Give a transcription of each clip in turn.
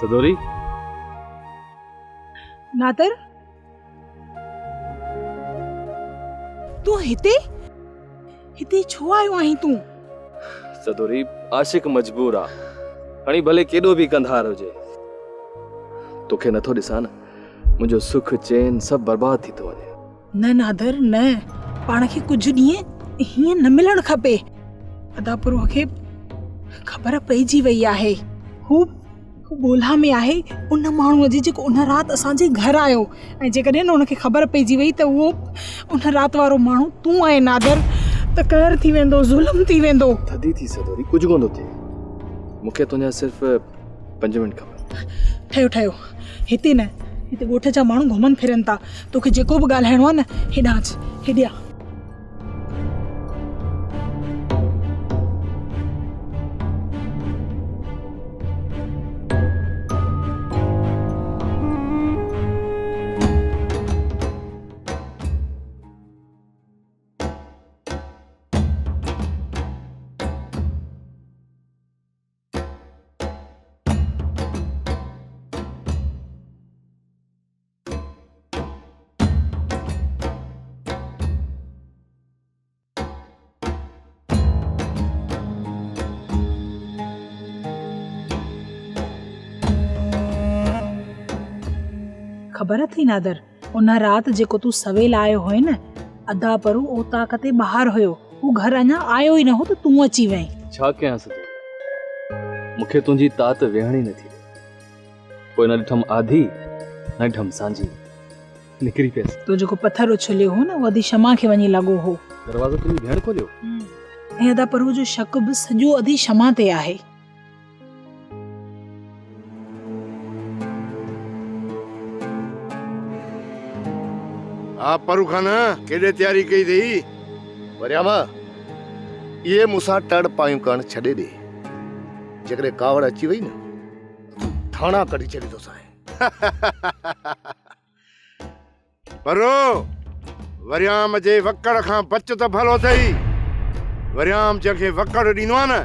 سدوري. نادر تون هتي؟ هتي ڇو آيو آهين تون؟ سدوري عاشق مجبور آ، کڻي ڀلي ڪيڏو به ڪنڌار هجي. توکي نٿو ڏسان نه منهنجو سک چين سڀ برباد ٿي ٿو وڃي. نه نادر نه، پاڻ کي ڪجهه ڏينهن هيئن نه ملڻ کپي. ادا پروء کي خبر پئجي وئي آهي. هو ڳولا ۾ آهي ان ماڻهوء جي جيڪو ان رات اسان جي گهر آيو ۽ جيڪڏهن ان کي خبر پئجي وئي ته اهو ان رات وارو ماڻهو تون آهين نادر ته قهر ٿي ويندو، ظلم ٿي ويندو. ٿڌي ٿي سدوري، ڪجهه ڪونه ٿو ٿئي. مون کي تنهنجا صرف پنج منٽ کپن. ٺهيو ٺهيو، هتي نه، هتي ڳوٺ جا ماڻهو گهمن ڦرن ٿا، توکي جيڪو به ڳالهائڻو آهي نه هيڏانهن اچ، هيڏي آ. خبر اٿئي نادر، ان رات جيڪو تون سويل آيو هئين نه، ادا پرو اوطاق تي ٻاهر هيو، هو گهر اڃا آيو ئي نه هو ته تون اچي وئين. ڇا ڪيان سدو، مون کي تنهنجي تات ويهڻ ئي نٿي ڏي. پوء نه ڏٺم آڌي نه ڏٺم سانجهي، نڪري پيس. تو جيڪو پٿر اڇليو هو نه، اهو ادي شمع کي وڃي لڳو هو. دروازو تنهنجي ڀيڻ کوليو. ۽ ادا پرو جو شڪ به سڄو ادي شمع تي آهي. ها پرو خان، ڪيڏي تياري ڪئي اٿئي؟ وريام، اهي مون سان ٽڙ پايون ڪرڻ ڇڏي ڏي. جيڪڏهن ڪاوڙ اچي وئي نه ته تون ٿاڻا ڪڍي ڇڏيندوسانء. پرو، وريام جي وڪڙ کان بچ ته ڀلو اٿئي. وريام جنهن کي وڪڙ ڏيندو آهي نه،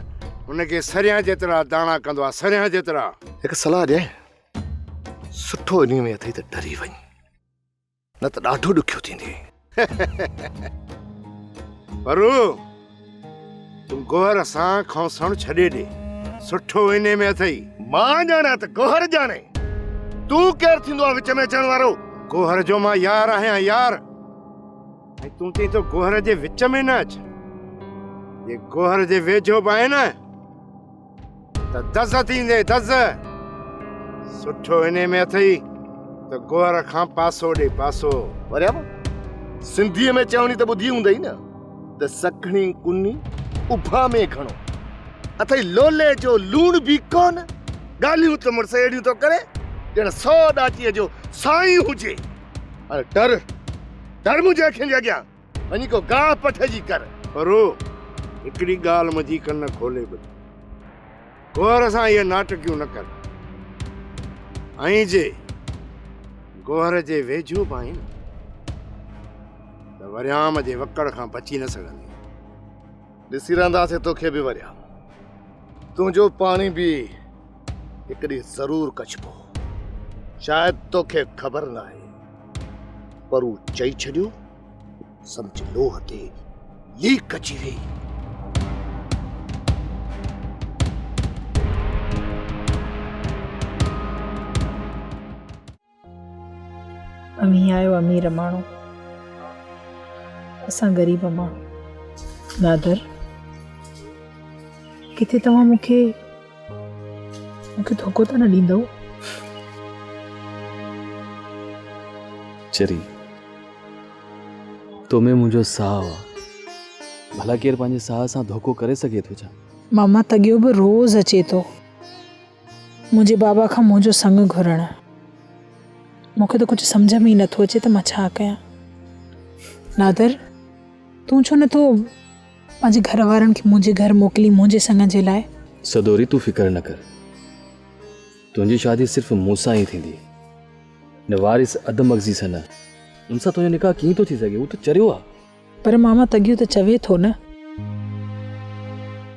ان کي سريان جيترا داڻا ڪندو آهي، سريان جيترا. هڪ صلاح ڏيانء، سٺو انهيء ۾ اٿئي ته ڊري وڃ. نه ته ڏاڍو ڏکيو ٿيندي. پرو، تون گوهر سان کونسڻ ڇڏي ڏي. سٺو انهي ۾ اٿئي. مان ڄاڻان ته گوهر ڄاڻي. تون ڪير ٿيندو آهين وچ ۾ اچڻ وارو؟ گوهر جو مان يار آهيان يار. ۽ تون چئين ٿو گوهر جي وچ ۾ نه اچ. جي گوهر جي ويجهو به آهين نه ته دز ٿيندين دز. سٺو انهي ۾ اٿئي ته گوهر کان پاسو ڏي پاسو. وريام، سنڌيء ۾ چوڻي ته ٻڌي هوندئي نه ته سکڻي ڪني اڀامي گهڻو. اٿئي لولي جو لوڻ به ڪونه. ڳالهيون ته مڙس اهڙيون ٿو ڪري ڄڻ سو ڏاچيء جو سائين هجي. هاڻي ٽر، ٽر منهنجي اکين جي اڳيان. وڃي ڪو گاهه پٺ جي ڪر. پرو، هڪڙي ڳالهه منهنجي ڪن کولي ٻڌ. گوهر سان اهي ناٽڪيون نه ڪر. ۽ جي گوهر جي ويجهو به آهين ته وريام جي وڪڙ کان بچي نه سگهندين. ڏسي رهنداسين توکي به وريام. تنهنجو پاڻي به هڪ ڏينهن ضرور ڪڇبو. شايد توکي خبر ناهي. پرو چئي ڇڏيو. سمجهه لوهه تي ليڪ اچي ويئي. اوهين آهيو امير ماڻهو، اسان غريب ماڻهو. نادر، ڪٿي توهان مون کي مون کي ڌوڪو ته نه ڏيندؤ؟ چري، تو ۾ منهنجو ساهه آ. ڀلا ڪير پنهنجي ساهه سان ڌوڪو ڪري سگهي ٿو ڇا؟ ماما تڳيو به روز اچي ٿو منهنجي بابا کان منهنجو سڱ گهرڻ. مون کي ته ڪجهه سمجهه ۾ ئي نٿو اچي ته مان ڇا ڪيان. نادر، تون ڇو نٿو پنهنجي گهر وارن کي منهنجي گهر موڪلين منهنجي سڱ جي لاء؟ سدوري تون فڪر نه ڪر. تنهنجي شادي صرف مون سان ئي ٿيندي. هن وارث اڌ مغزي سان نه. ان سان تنهنجو نڪاح ڪيئن ٿو ٿي سگهي؟ هو ته چريو آ. پر ماما تڳيو ته چوي ٿو نه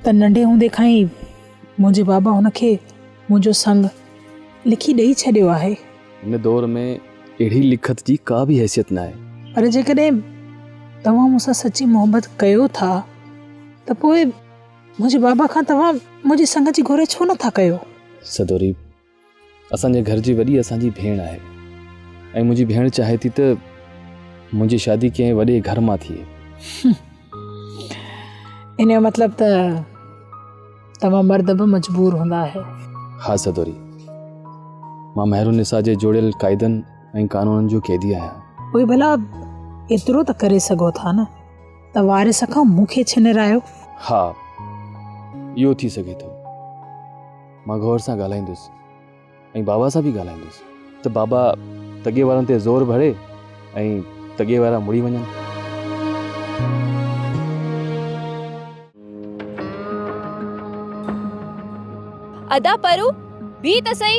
ته ننڍي هوندي کان ئي منهنجي بابا هن کي منهنجو سڱ لکي ڏئي ڇڏيو آهي. هن دور ۾ اهڙي لکت جي ڪا به حيثيت ناهي. پر جيڪڏهن توهان مون سان سچي محبت ڪيو ٿا ته پوء منهنجي بابا کان توهان منهنجي سڱ جي گهر ڇو نٿا ڪيو؟ سدوري، اسان جي گهر جي وڏي اسان جي ڀيڻ آهي ۽ منهنجي ڀيڻ چاهي ٿي ته منهنجي شادي ڪنهن وڏي گهر مان ٿئي. ان جو مطلب ته توهان مرد به مجبور هوندا آهيو. ها سدوري، مان مهرالنساء جي جوڙيل قاعدن ۽ قانونن جو قيدي آهيان. پوء ڀلا ايترو ته ڪري سگهو ٿا نه ته وارث کان مون کي ڇنرايو. ها اهو ٿي سگهي ٿو. مان گوهر سان ڳالهائيندس ۽ بابا سان به ڳالهائيندس ته بابا تڳي وارن تي زور ڀري ۽ تڳي وارا مڙي وڃن. ادا پرو، بيهه ته سهي.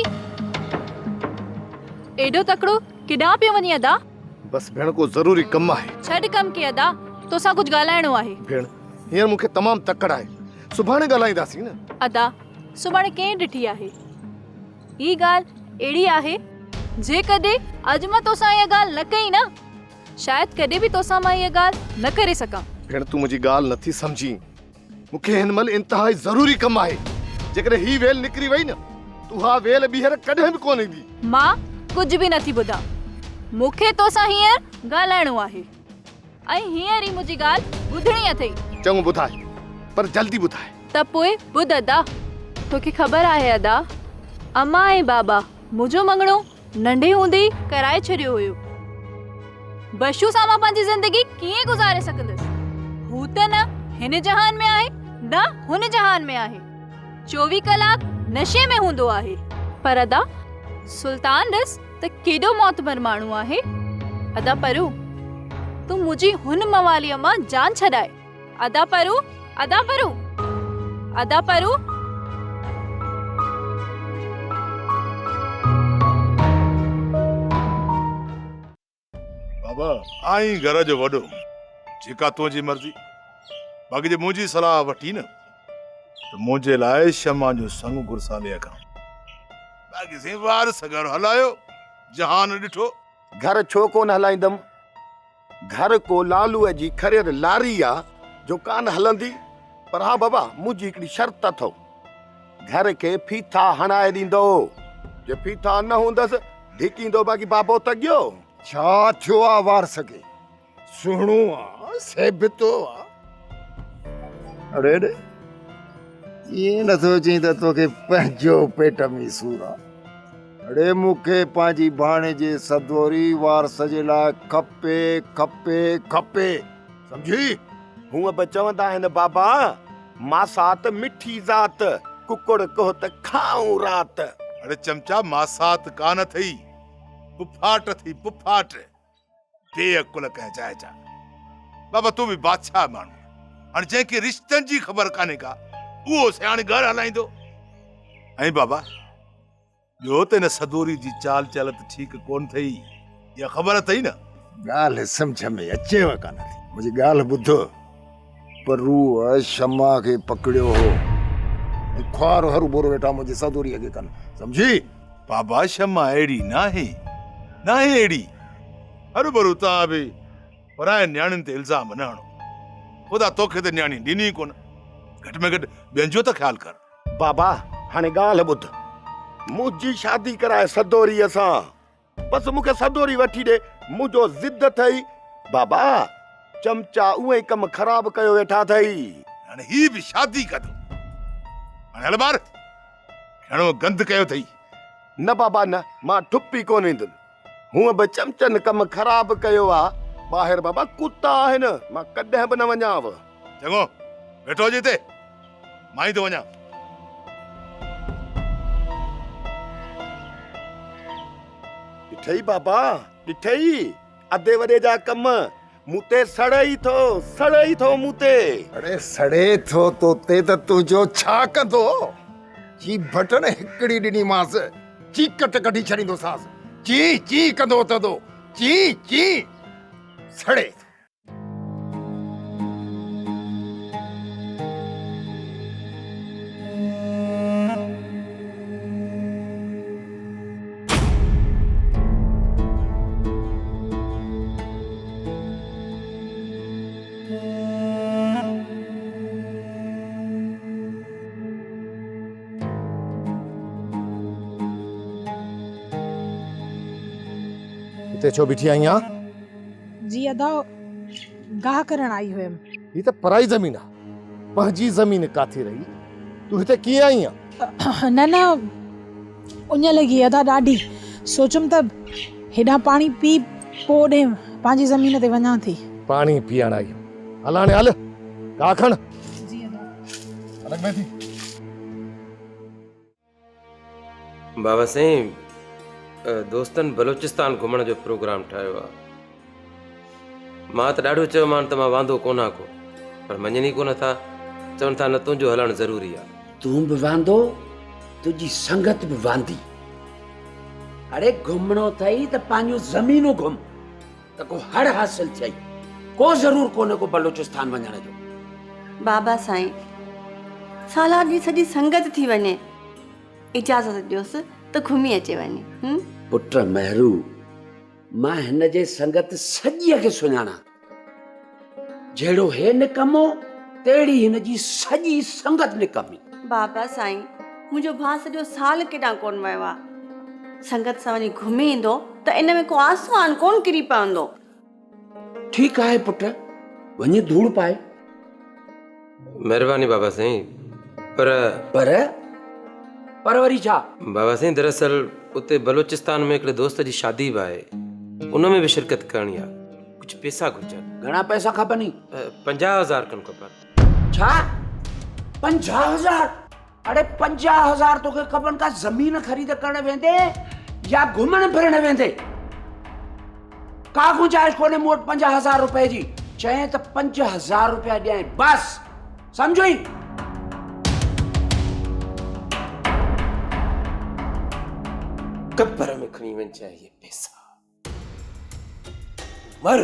ايڏو تڪڙو ڪيڏانهن پيو وڃين ادا؟ بس ڀيڻ ڪو ضروري ڪم آهي. ڇڏ ڪم کي ادا، توسان ڪجهه ڳالهائڻو آهي. ڀيڻ، هينئر مون کي تمام تڪڙ آهي. سڀاڻي ڳالهائينداسين نه. ادا، سڀاڻي ڪنهن ڏٺي آهي؟ هي ڳالهه اهڙي آهي، جيڪڏهن اڄ مان توسان اها ڳالهه نه ڪئي نه، شايد ڪڏهن به توسان مان اها ڳالهه نه ڪري سگهان. ڀيڻ تون منهنجي ڳالهه نه ٿي سمجهين. مون کي هن مهل انتهائي ضروري ڪم آهي. جيڪڏهن هي ويل نڪري وئي نه ته اها ويل ٻيهر ڪڏهن به ڪونه ايندي. مان ڪجهه به نه ٿي ٻڌان. مون کي توسان هينئر ڳالهائڻو آهي. ۽ هينئر ئي منهنجي ڳالهه ٻڌڻي اٿئي. چڱو ٻڌاء، پر جلدي ٻڌاء. ته پوء ٻڌ ادا. توکي خبر آهي ادا، امان ۽ بابا منهنجو مڱڻو ننڍي هوندي ئي ڪرائي ڇڏيو هيو. بشو سان مان پنهنجي زندگي ڪيئن گذاري سگهندس؟ هو ته نه هن جهان ۾ آهي نه هن جهان ۾ آهي. چوويهه ڪلاڪ نشي ۾ هوندو آهي. پر ادا سلطان ڏس ته ڪيڏو معتبر ماڻهو آهي. ادا پرو تون منهنجي هن مواليء مان جان ڇڏاء. ادا پرو، ادا پرو، ادا پرو. بابا آئين گهر جو وڏو، جيڪا تنهنجي مرضي. باقي جي منهنجي صلاح وٺين نه ته منهنجي لاء شمع جو سڱ گهر صالح کان. باقي سائين وارث گهر هلايو، جهان ڏٺو. گهر ڇو ڪونه هلائيندم؟ گهر ڪو لالوء جي کريل لاري آ جو ڪانه هلندي. پر ها بابا منهنجي هڪڙي شرط اٿو. گهر کي ڦيٿا هڻائي ڏيندو. جي ڦيٿا نه هوندس ڌڪيندو باقي بابو تڳيو. ڇا ٿيو آ وارث کي؟ سهڻو آ، سيبتو آ. اڙي ڙي ائين نٿو چئين ته توکي پنهنجو پيٽ ۾ سور آ. اڙي مون کي پنهنجي ڀاڻيجي سدوري وارث جي لاء کپي کپي کپي سمجهي. هونء به چوندا آهن بابا ماسات مٺي ذات، ڪڪڙ ڪهه ته کائون رات. اڙي چمچا ماسات ڪانه اٿئي، پڦاٽ اٿئي پڦاٽ. بي عقل ڪنهن جاء جا. بابا تون به بادشاهه ماڻهو آهين. هاڻي جنهن کي رشتن جي خبر ڪانهي ڪا اهو سياڻي گهر هلائيندو. ۽ بابا ٻيو ته هن سدوري جي چال چلت ٺيڪ ڪونه ٿئي اها خبر اٿئي نه. ڳالهه سمجهه ۾ اچيو ڪانه ٿي. منهنجي ڳالهه ٻڌ. پروء شمع کي پڪڙيو هو ۽ خوار هروڀرو ويٺا منهنجي سدوريء کي ڪن. سمجهي؟ بابا شمع اهڙي ناهي، ناهي اهڙي. هروڀرو توهان به پراين نياڻين تي الزام نه هڻو. خدا توکي ته نياڻي ڏني ئي ڪونه. گهٽ ۾ گهٽ ٻين جو ته خيال ڪر. بابا هاڻي ڳالهه ٻڌ. منهنجي شادي ڪراء سدوريء سان. بس مون کي سدوري وٺي ڏي، منهنجو ضد اٿئي. بابا، چمچا اهي ئي ڪم خراب ڪيو ويٺا اٿئي. هاڻي هي به شادي ڪندو. هاڻي هل ٻار، گهڻو گند ڪيو اٿئي. نه بابا نه، مان ٺپي ڪونه ويندس. هونء به چمچن ڪم خراب ڪيو آ. ٻاهر بابا ڪتا آهن، مان ڪڏهن به نه وڃانو. چڱو، ويٺو هج هتي. مان ئي ٿو وڃان. ڏٺئي بابا، ڏٺئي، ادي وڏي جا ڪم، مون تي سڙئي ٿو، سڙئي ٿو مون تي. اڙي سڙي ٿو تو تي ته تنهنجو ڇا ڪندو؟ چي بٽڻ هڪڙي ڏنيمانس، چيڪٽ ڪڍي ڇڏيندوسانس، چي چي ڪندو اٿندو، چي چي، سڙي ٿو. هتي ڇو بيٺي آهين ها؟ جي ادا گاهه ڪرڻ آئي هيم. هي ته پرائي زمين آ، پنهنجي زمين ڪاٿي رهي، تون هتي ڪيئن آئين ها؟ نه نه اڃ لڳي ادا ڏاڍي، سوچيم ته هيڏانهن پاڻي پي پوء اوڏانهن پنهنجي زمين تي وڃان ٿي. پاڻي پيئڻ آئي هين، هل هاڻي هل، گاهه کڻ. جي ادا. الڳ ۾ ٿي. بابا سائين دوستن بلوچستان گهمڻ جو پروگرام ٺاهيو آ. مان ته ڏاڍو چيومان ته مان واندو ڪونهان ڪو، پر مڃن ئي ڪونه ٿا. چون ٿا نه تنهنجو هلڻ ضروري آ. تون به واندو، تنهنجي سنگت به واندي. اڙي گهمڻو اٿئي ته پنهنجون زمينون گهم ته ڪو هڙ حاصل ٿئي. ڪو ضرور ڪونهي ڪو بلوچستان وڃڻ جو. بابا سائين، سالار جي سڄي سنگت ٿي وڃي. اجازت ڏيوس ته گهمي اچي وڃي. پٽ مهرو، مان هن جي سنگت سڄيء کي سڃاڻان. جهڙو هي نڪمو، تهڙي هن جي سڄي سنگت نڪمي. بابا سائين، منهنجو ڀاء سڄو سال ڪيڏانهن ڪونه ويو آ. سنگت سان وڃي گهمي ايندو ته ان ۾ ڪو آسمان ڪونه ڪري پوندو. ٺيڪ آهي پٽ، وڃي ڌوڙ پائي. مهرباني بابا سائين، پر. پر؟ پر وري ڇا؟ بابا سائين دراصل اتي بلوچستان ۾ هڪڙي دوست جي شادي به آهي، ان ۾ به شرڪت ڪرڻي آهي، ڪجهه پئسا گهرجن. گهڻا پئسا کپني؟ 50000 کن کپن. ڇا؟ 50000؟ اڙي 50000 توکي کپن ڪا زمين خريد ڪرڻ ويندي يا گهمڻ ڦرڻ ويندي؟ ڪا گنجائش ڪونهي مون وٽ 50000 روپئي جي. چئين ته 5000 روپيا ڏيانء بس، سمجهئي؟ قبر ۾ کڻي وڃجانء اهي پئسا. مر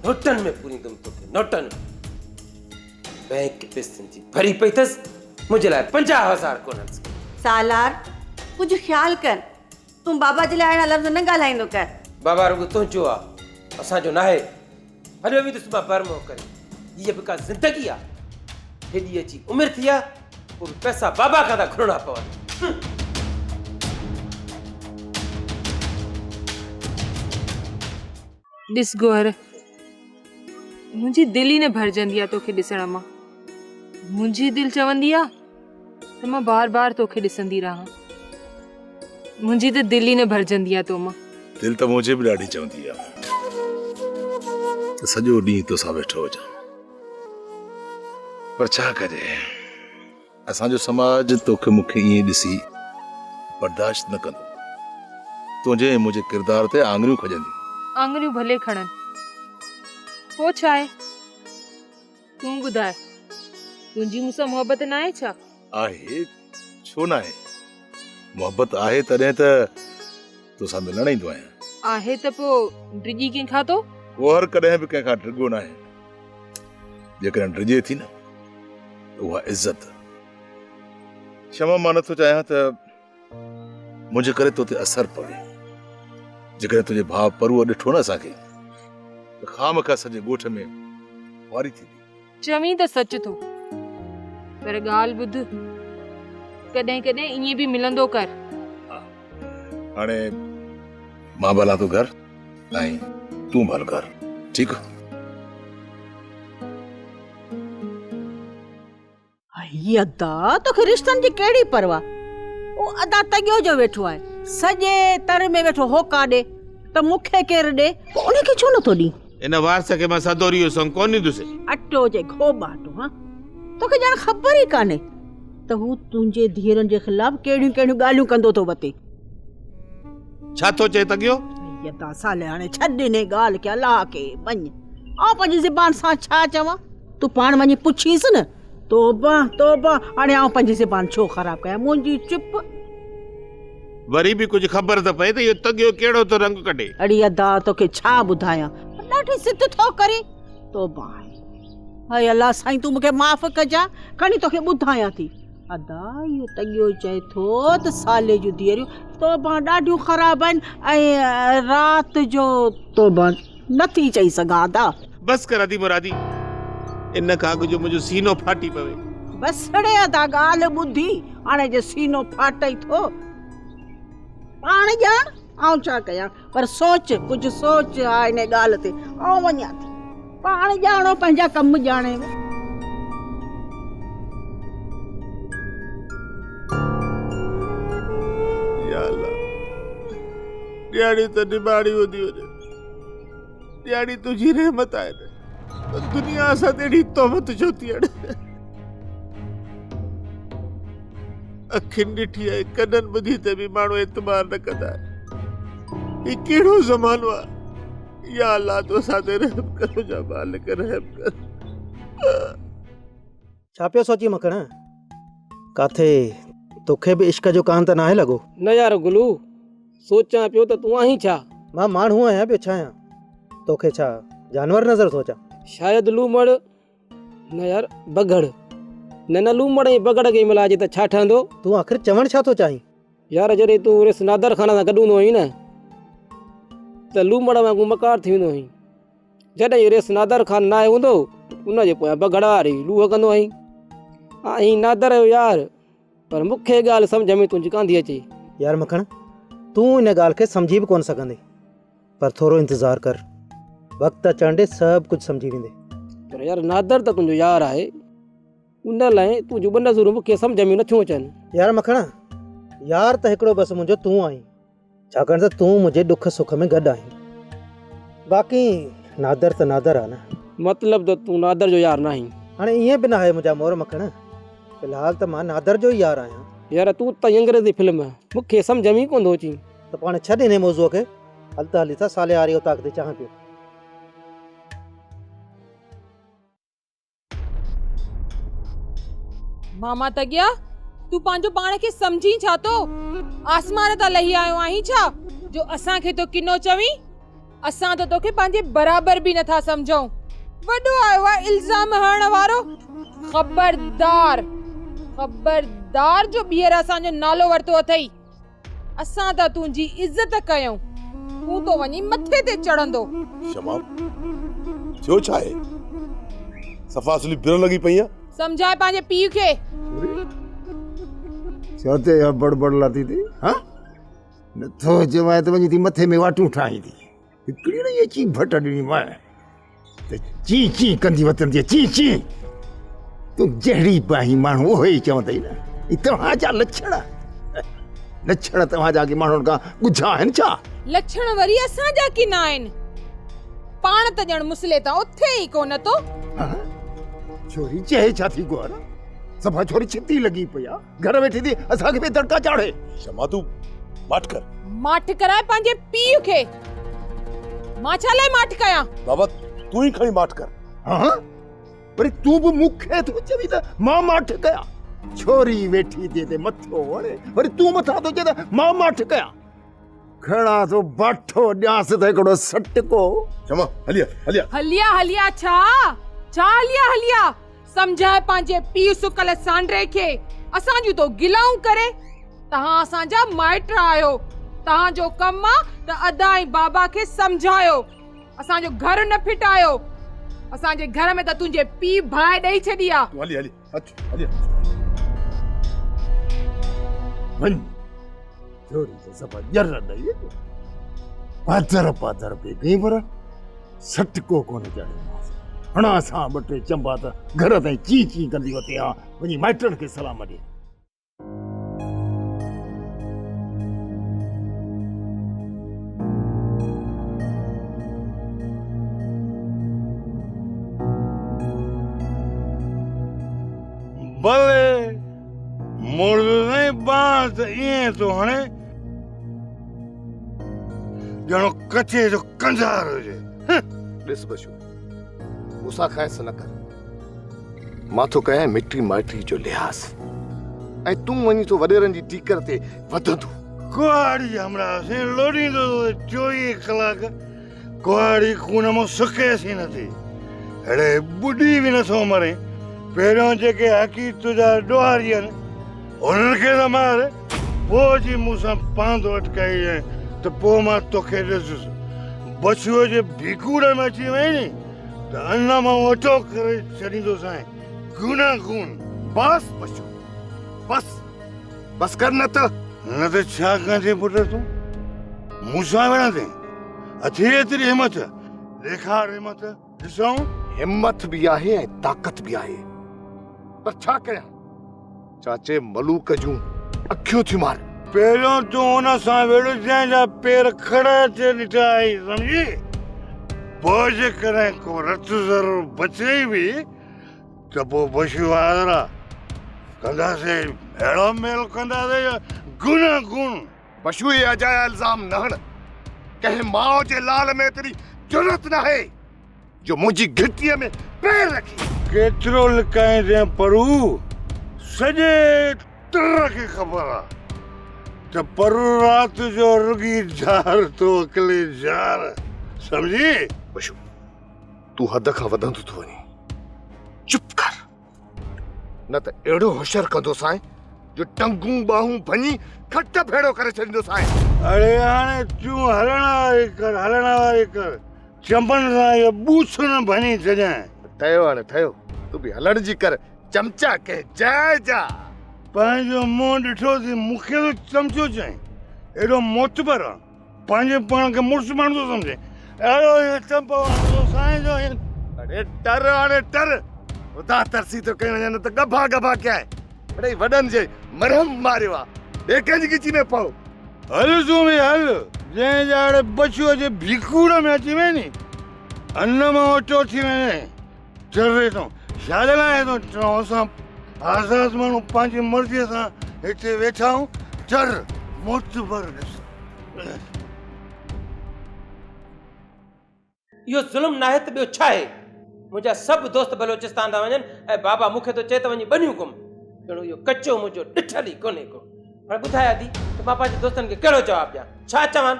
نوٽن ۾ پوريندم توکي نوٽن ۾. بئنڪ پئسن جي ڀري پئي اٿس، منهنجي لاء 50000 ڪونهن. سالار، ڪجهه خيال ڪر. تون بابا جي لاء اهڙا لفظ نه ڳالهائيندو ڪر. بابا رڳو تنهنجو آ، اسان جو ناهي. هليو ويندس مان بر منهن ڪري. هيء به ڪا زندگي آ. هيڏي اچي عمر ٿي آ، پوء به پئسا بابا کان ٿا گهرڻا پون. ڏس گوهر، منهنجي دل ئي نه ڀرجندي آ توکي ڏسڻ مان. منهنجي دل چوندي آ ته مان بار بار توکي ڏسندي رهان. منهنجي ته دل ئي نه ڀرجندي آ تو مان. دل ته منهنجي به ڏاڍي چوندي آ ته سڄو ڏينهن توسان ويٺو هجان. پر ڇا ڪجي، اسان جو سماج توکي مون کي ائين ڏسي برداشت نه ڪندو. تنهنجي ۽ منهنجي ڪردار تي آڱريون کڄنديون. آڱريون ڀلي کڻن، پوء ڇا آهي؟ تون ٻڌاء، تنهنجي مون سان محبت ناهي ڇا؟ آهي، ڇو ناهي؟ محبت آهي تڏهن ته توسان ملڻ ايندو آهيان. آهي ته پوء ڊڄي ڪنهن کان ٿو؟ گوهر ڪڏهن به ڪنهن کان ڊڳو ناهي. جيڪڏهن ڊڄي ٿي نه ته اها عزت. شمع مان نٿو چاهيان ته منهنجي ڪري تو تي اثر پوي. جيڪڏهن تنهنجي ڀاء پروء ڏٺو نه اسان کي ته خامخواه سڄي ڳوٺ ۾ خواري ٿيندي. چوين ته سچ ٿو، پر ڳالهه ٻڌ، ڪڏهن ڪڏهن ائين به ملندو ڪر. ها، هاڻي مان به هلان ٿو گهر ۽ تون به هل گهر، ٺيڪ؟ هي ادا توکي رشتن جي ڪهڙي پرواهه. او ادا تڳيو جو ويٺو آهي سڄي تر ۾ ويٺو هوڪا ڏي ته مون کي ڪير ڏي. پوء ان کي ڇو نٿو ڏين. ان وارث کي مان سدوريء جو سڱ ڪونه ڏيندس. اٽو جي گهوٻاٽو هان توکي ڄڻ خبر ئي ڪانهي ته هو تنهنجي ڌيئرن جي خلاف ڪهڙيون ڪهڙيون ڳالهيون ڪندو ٿو وتي. ڇا ٿو چئي تڳيو؟ هي ادا صالح هاڻي ڇڏ انهي ڳالهه کي الله کي مڃ. آئون پنهنجي زبان سان ڇا چوان؟ تون پاڻ وڃي پڇينس نه. توبه توبه هاڻي آئون پنهنجي زبان ڇو خراب ڪيان منهنجي چپ. وري به ڪجهه خبر ته پئي ته اهو تڳيو ڪهڙو ٿو رنگ ڪڍي. اڙي ادا توکي ڇا ٻڌايان ڏاڍي ضد ٿو ڪرين. توبه آهي. هاء الله سائين تون مونکي معاف ڪجان کڻي توکي ٻڌايان ٿي. ادا اهو تڳيو چئي ٿو ته صالح جون ڌيئريون توبه ڏاڍيون خراب آهن ۽ رات جو توبه نه ٿي چئي سگهان ادا. بس ڪر ادي مرادي ان کان اڳ جو منهنجو سينو ڦاٽي پوي. بس ڙي ادا ڳالهه ٻڌي هاڻي جي سينو ڦاٽئي ٿو پاڻ ڄاڻ. آئون ڇا ڪيان؟ پر سوچ، ڪجهه سوچ ها ان ڳالهه تي. آئون وڃان ٿي. پاڻ ڄاڻو پنهنجا ڪم ڄاڻي. يا الله ڏياڙي ته نباڙي هوندي هجي ڏياڙي تنهنجي رحمت آهي نه دنيا اسان تي اهڙي تهمت ڇو ٿي هڻي اکين ڏٺي ۽ ڪنن ٻڌي تي به ماڻهو اعتبار نه ڪندا آهن هي ڪهڙو زمانو آهي يا الله تو اسان تي رحم ڪر منهنجا مالڪ رحم ڪر. ڇا پيو سوچين مکڻ؟ ڪاٿي توکي به عشق جو ڪان ته ناهي لڳو؟ نه يار گلو، سوچان پيو ته تون آهين ڇا؟ مان ماڻهو آهيان ٻيو ڇا آهيان؟ توکي ڇا جانور نظر ٿو اچان؟ شايد لومڙ، نه يار بگهڙ. نه نه لومڙ ۽ بگهڙ کي ملائجي ته ڇا ٺهندو؟ تون آخر چوڻ ڇا ٿو چاهين؟ يار جڏهن تون ريس نادر خان سان گڏ هوندو هئين نه ته لومڙ وانگون مڪار ٿي ويندو هئين. جڏهن ريس نادر خان ناهي هوندو ان جي پويان بگهڙ واري لوهه ڪندو هئين. آهين نادر جو يار پر مون کي ڳالهه سمجهه ۾ تنهنجي ڪانه ٿي اچي. يار مکڻ تون ان ڳالهه کي سمجهي به ڪونه سگهندين پر ٿورو انتظار ڪر وقت اچڻ ڏي سڀ ڪجهه سمجهي ويندين. پر يار نادر ته تنهنجو يار آهي. ان لاء تنهنجون ٻه نظرون مون کي سمجهه ۾ نٿيون اچن. يار مکڻ، يار ته هڪڙو بس منهنجو تون آهين، ڇاڪاڻ ته تون منهنجي ڏک سک ۾ گڏ آهين. باقي نادر ته نادر آ نه. مطلب ته تون نادر جو يار ناهين. هاڻي ائين به ناهي منهنجا مور مکڻ، في الحال ته مان نادر جو ئي يار آهيان. يار تون ته انگريزي فلم مون کي سمجهه ۾ ئي ڪونه ٿو اچين. ته پاڻ ڇڏ انهي موضوع کي، هل ته هلي ٿا صالح واري اوطاق تي چانهه پيون. ماما تڳيا، تون پنهنجو پاڻ کي سمجهين ڇا ٿو؟ آسمان تان لهي آيو آهين ڇا جو اسان کي ٿو ڪنو چوين؟ اسان ته توکي پنهنجي برابر به نٿا سمجهون. وڏو آيو آهي الزام هڻڻ وارو. خبردار، خبردار جو ٻيهر اسان جو نالو ورتو اٿئي. اسان ته تنهنجي عزت ڪيون، تون ٿو وڃين مٿي تي چڙهندو. شمع، ٿيو ڇا آهي؟ صفا اصلي برهه لڳي پئي آهين. سمجهاء پنهنجي پيء کي. ڇو ٿي اها بڙ بڙ لاتي ٿي؟ ها؟ نٿو چوانء ته وڃي ٿي مٿي ۾ واٽون ٺاهين ٿي. هڪڙي نه اچي ڀٽ ڏني مانء ته چين چين ڪندي وتندي چين چين. تون جهڙي به آهين ماڻهو اهو ئي چوندئي نه. هي توهان جا لڇڻ لڇڻ توهان جا ڪي ماڻهن کان ڳجها آهن ڇا؟ لڇڻ وري اسان جا ڪي نه آهن. پاڻ ته ڄڻ مصلي تان اٿي ئي ڪونه ٿو. ڇوري چئي ڇا ٿي گوهر؟ صفا ڇوري ڇتي لڳي پئي آ. گهر ويٺي ٿي اسان کي به دڙڪا چاڙهي. شمع تون ماٺ ڪر. ماٺ ڪراء پنهنجي پيء کي. مان ڇا لاء ماٺ ڪيان؟ بابا تون ئي کڻي ماٺ ڪر. ها وري تون به مون کي ٿو چوين ته مان ماٺ ڪيان. ڇوري ويٺي ٿي هتي مٿو هڻي وري تون مٿان ٿو چئين ته مان ماٺ ڪيان. کڻان ٿو باٺو ڏيانس ته هڪڙو سٽڪو. شمع هلي آ هلي آ. هلي آ هلي آ ڇا؟ ڇا هلي آ هلي آ؟ سمجهاء پنهنجي پيء سڪل سانڊري کي، اسان جون ٿو گلائون ڪري. توهان اسان جا مائٽ آهيو، توهان جو ڪم آ ته ادا ۽ بابا کي سمجهايو، اسان جو گهر نه ڦٽايو. اسان جي گهر ۾ ته تنهنجي پيء باهه ڏئي ڇڏي آ. تون هلي هلي اچ هلي اچ. وڃ ڇوري ته صفا ڄر ڏئي اچ. پادر پادر پئي ڪئين پر سٽڪو ڪونه چاڙهيومانس. هڻان سان ٻه ٽي چنبا ته گهر تائين چين چين ڪندي وتي ها، وڃي مائٽن کي سلام ڏي. بلي مڙس سائين بانس ته ائين ٿو هڻي ڄڻ ڪچي جو ڪنجهار هجي. ڏس بشو، مون سان خيس نه ڪر. مان ٿو ڪيان مٽي مائٽي جو لحاظ ۽ تون وڃين ٿو وڏيرن جي ٽيڪر تي وڌندو. ڪهاڙي همراهه سين لوڏيندو ٿو 24 ڪلاڪ ڪهاڙي خون مان سڪيس ئي نٿي. اڙي ٻڏي به نٿو مرين. پهريون جيڪي حقيقت تنهنجا ڏوهاري آهن انهن کي ته مار، پوء جي مون سان پاند اٽڪائجانء ته پوء مان توکي ڏسندس. بڇوء جي ڀيڪوڙ ۾ اچي وئين ني ته ان مان اٽو ڪري ڇڏيندوسانء گوناگون. بس بڇو بس، بس ڪر نه ته. نه ته ڇا ڪندين پٽ تون؟ مون سان وڙهندين؟ اٿئي ايتري همٿ؟ ڏيکار همٿ، ڏسون. همٿ به آهي ۽ طاقت به آهي، پر ڇا ڪيان، چاچي ملوڪ جون اکيون ٿيون مارن. پهريون تون ان سان وڙهه جنهن جا پير کڙ تي ڏٺا آهين، سمجهي؟ پوء جيڪڏهن ڪو رت ذرو بچيئي به ته پوء بشو حاضر آ، ڪنداسين اهڙو ميل ڪنداسين جو گوناگون. بشو اهي اجايا الزام نه هڻ، ڪنهن ماء جي لال ۾ ايتري جرئت ناهي جو منهنجي گهٽيء ۾ پير رکي. ڪيترو لڪائيندين پرو، سڄي تر کي خبر آ ته پرو رات جو رڳي جار ٿو اڪلي جار، سمجهي؟ بشو تون حد کان وڌندو ٿو وڃين، چپ ڪر. نه ته اهڙو حشر ڪندوسانء جو ٽنگون ٻانهون ڀڃي کٽ ڀيڙو ڪري ڇڏيندوسانء. اڙي هاڻي تون هلڻ واري ڪر، هلڻ واري ڪر، چنبن سان اهو ٻوٿ نه ڀڃي ڇڏيانء. ٺهيو هاڻي ٺهيو، تون به هلڻ جي ڪر، چمچا ڪنهن جاء جا. پنهنجو منهن ڏٺو ٿي مون کي ٿو چمچو چئين، ايڏو معتبر آن. پنهنجي پاڻ کي مڙس ماڻهو ٿو سمجهين. اهڙو ائين چمپو هڻندو سائين جو ائين. اڙي ٽر هاڻي ٽر. خدا ترسي ٿو ڪيون وڃان نه ته ڳڀا ڳڀا ڪيائين. اڙي وڏن جي مرهم ماريو آ. ٻئي ڪنهن جي ڳچي ۾ پئو. هل تون به هل. جنهن ڄاڙي بڇوء جي ڀيڪوڙ ۾ اچي وئين ني ان مان اوچو ٿي وڃين. ٽري تون. ڇا جي لاء ٿو ٽران اسان آزاد ماڻهو پنهنجي مرضيء سان هتي ويٺا آهيون. ٽر معتبر ڏس. اهو ظلم ناهي ته ٻيو ڇا آهي؟ منهنجا سڀ دوست بلوچستان ٿا وڃن ۽ بابا مون کي ٿو چئي ته وڃي ٻنيون ڪم. ڄڻ اهو ڪچو منهنجو ڏٺل ئي ڪونهي ڪو. هاڻي ٻڌاء ادي ته مان پنهنجي دوستن کي ڪهڙو جواب ڏيان؟ ڇا چوان؟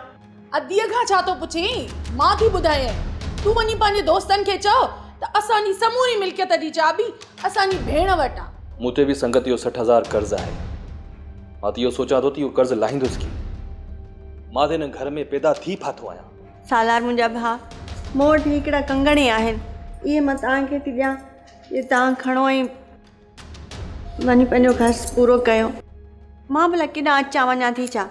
اديء کان ڇا ٿو پڇين؟ مان ٿي ٻڌايانء. تون وڃي پنهنجي دوستن کي چئو ته اسان جي سموري ملڪيت جي چاٻي اسان جي ڀيڻ وٽ آ. مون تي به سنگت جو 60 هزار قرض آهي. مان ته اهو سوچان ٿو ته اهو قرض لاهيندس ڪيئن؟ مان ته هن گهر ۾ پيدا ٿي ڦاٿو آهيان. سالار منهنجا ڀاء، مون وٽ هڪڙا ڪنگڻ ئي آهن. اهي مان توهان کي ٿي ڏيان. اهي توهان کڻو ۽ وڃي پنهنجو گس پورو ڪيو. مان ڀلا ڪيڏانهن اچان وڃان ٿي ڇا،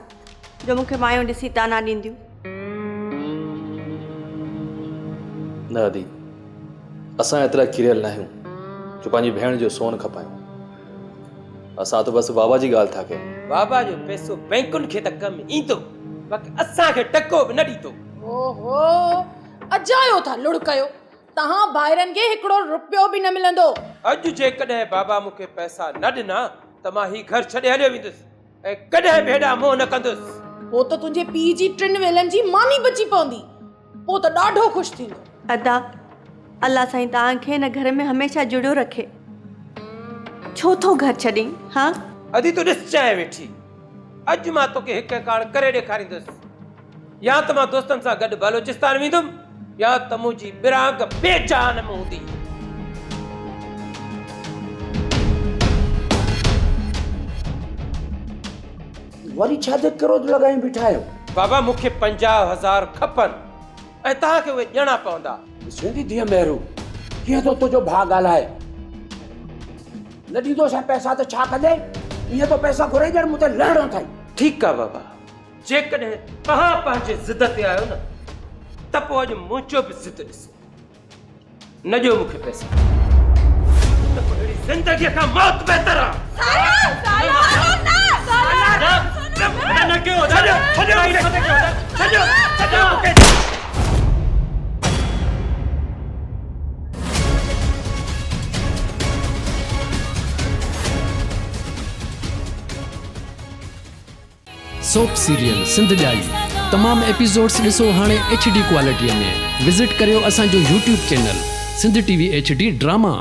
جو مون کي مايون ڏسي طعنا ڏينديون. نه ادي، اسان ايترا ڪريل ناهيون جو پنهنجي ڀيڻ جو سون کپايون. اسان ته بس بابا جي ڳالهه ٿا ڪيون. بابا جو پئسو بئنڪن کي ته ڪم ايندو، باقي اسان کي ٽڪو به نه ڏيندو. اوهو، اجايو ٿا لڙ ڪيو. توهان ڀائرن کي هڪڙو رپيو به نه ملندو. اڄ جيڪڏهن بابا مون کي پئسا نه ڏنا ته مان هي گهر ڇڏي هليو ويندس ۽ ڪڏهن به هيڏانهن منهن نه ڪندس. پوء ته تنهنجي پيء جي ٽن ويلن جي ماني بچي پوندي. پوء ته ڏاڍو خوش ٿيندو. ادا، الله سائين توهان کي هن گهر ۾ هميشه جڙيو رکي. ڇو ٿو گهر ڇڏين، ها؟ ادي تون ڏس چانهه ويٺي. اڄ مان توکي هڪ هڪاڻ ڪري ڏيکاريندس. يا ته مان دوستن سان گڏ بلوچستان ويندم يا ته منهنجي ٻرانگ بي جان ۾ هوندي. وري ڇا تي ڪروڌ لڳايون بيٺا آهيو؟ بابا مون کي 50 هزار کپن ۽ توهان کي اهي ڏيڻا پوندا. ڏسين ٿي ڌيء مهرو، ڪيئن ٿو تنهنجو ڀاء ڳالهائي. نه ڏيندوسانء پئسا ته ڇا ڪندين؟ ائين ٿو پئسا گهرين ڄڻ مون تي لهڻو اٿئي. ٺيڪ آ بابا، جيڪڏهن توهان پنهنجي ضد تي آهيو نه ته پوء اڄ منهنجو به ضد ڏسو. نه ڏيو مون کي پئسا ته پوء اهڙي زندگيء کان موت بهتر آ. سوپ سيريل سنڌ ڄائي تمام ايپيسوڊس ڏسو هاڻي ايڇ ڊي ڪوالٽي ۾ وزٽ ڪريو اسان جو YouTube channel Sindh T V H D drama.